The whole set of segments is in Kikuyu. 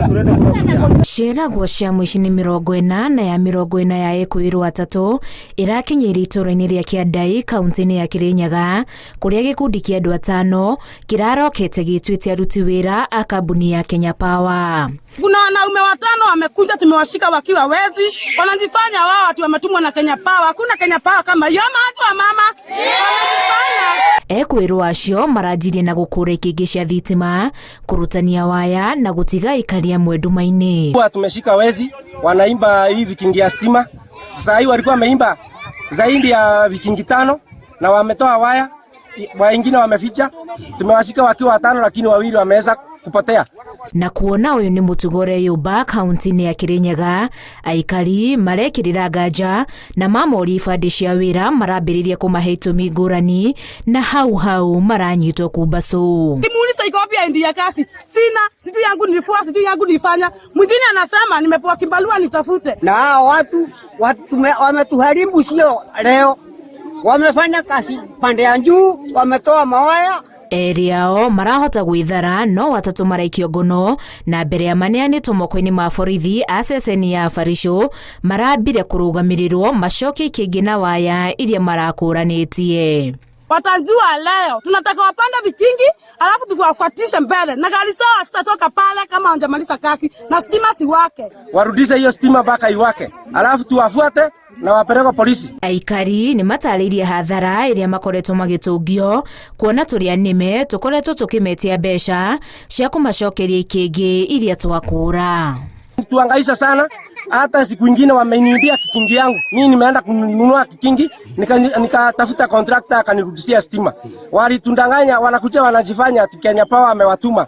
Ciĩragwo cia mũici nĩ 40 na ya 40 ya ekũĩrwo atatũ ĩrakinyĩire itũũra-inĩ rĩa Kĩandai, kaunti-inĩ ya Kĩrĩnyaga, kũrĩa gĩkundi kĩa andũ atano kĩrarokete gĩtuĩte aruti wĩra a kambuni ya Kenya Power. Kuna wanaume watano wamekuja, tumewashika wakiwa wezi, wanajifanya wao watu wametumwa na Kenya Power. Hakuna Kenya Power kama hiyo, ama watu wa mama wanajifanya. Ekwĩrwo acio maranjirie na gũkũra ikĩngĩ cia thitima, kũrutania waya na gũtiga aikari amwe nduma-inĩ. Kwa tumeshika wezi wanaiba hii vikingi ya stima. Saa hii walikuwa wameiba zaidi ya vikingi tano na wametoa waya, wengine wameficha. Tumewashika wakiwa watano, lakini wawili wameweza kupotea. Na kuona ũyũ nĩ mũtugo ũreyũmba kaunti-inĩ ya Kĩrĩnyaga, aikari marekĩrĩra nganja na mamoria ibandĩ cia wĩra marambĩrĩria kũmahe itũmi ngũrani na hau hau maranyitwo kumbacũ. Kimuuliza iko wapi ID ya kazi? Sina, sijui yangu nilifua, sijui yangu nilifanya. Mwingine anasema nimepewa kibarua nitafute. Na hao watu wametuharibu, sio leo. Wamefanya kazi pande ya juu, wametoa mawaya. Erĩ ao marahota gwĩthara no watatũ maraikio ngono na mbere ya maneanĩtwo moko-inĩ ma borithi a ceceni ya Barisũ marambire kũrũgamĩrĩrwo macokie ikĩngĩ na waya iria marakũranĩtie. Watajua leo. Tunataka wapande vikingi, alafu tuwafuatishe mbele. Na gari zao hazitatoka pale kama hawajamaliza kazi na stima siwake. Warudishe hiyo stima mpaka iwake, alafu tuwafuate na wapelekwe polisi. Aikari nĩ matarĩirie hathara ĩrĩa makoretwo magĩtũngio kuona tũrĩa nĩme tũkoretwo tũkĩmetia mbeca cia kũmacokeria ikĩngĩ iria twakũra. Tuangaisha sana, hata siku ingine wameniibia kikingi yangu. Mimi nimeenda kununua kikingi, nikatafuta contractor akanirudishia stima. Walitundanganya, wanakuja wanajifanya ati Kenya Power amewatuma.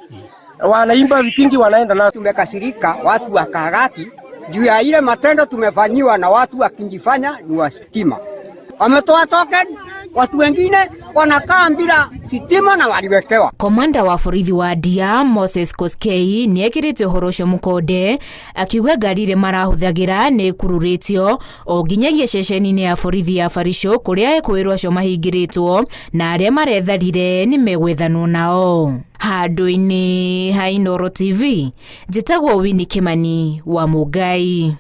Wanaiba vikingi wanaenda na Tumekasirika watu wa Kagati juu ya ile matendo tumefanyiwa na watu wakijifanya ni wa stima. Wametoa token, watu wengine wanakaa bila sitima na waliwekewa. Komanda wa borithi wa Ndia Moses Koskei nĩ ekĩrĩte ũhoro ũcio mũkonde akiuga ngari iria marahũthagĩra nĩ ĩkururĩtio o nginyagia ceceni-inĩ ya borithi ya Barisũ kũrĩa ekũĩrwo acio mahingĩrĩtwo na arĩa maretharire nĩ megwethanwo nao. Handũ-inĩ ha Inooro TV, njĩtagwo Winnie Kimani wa Mũngai.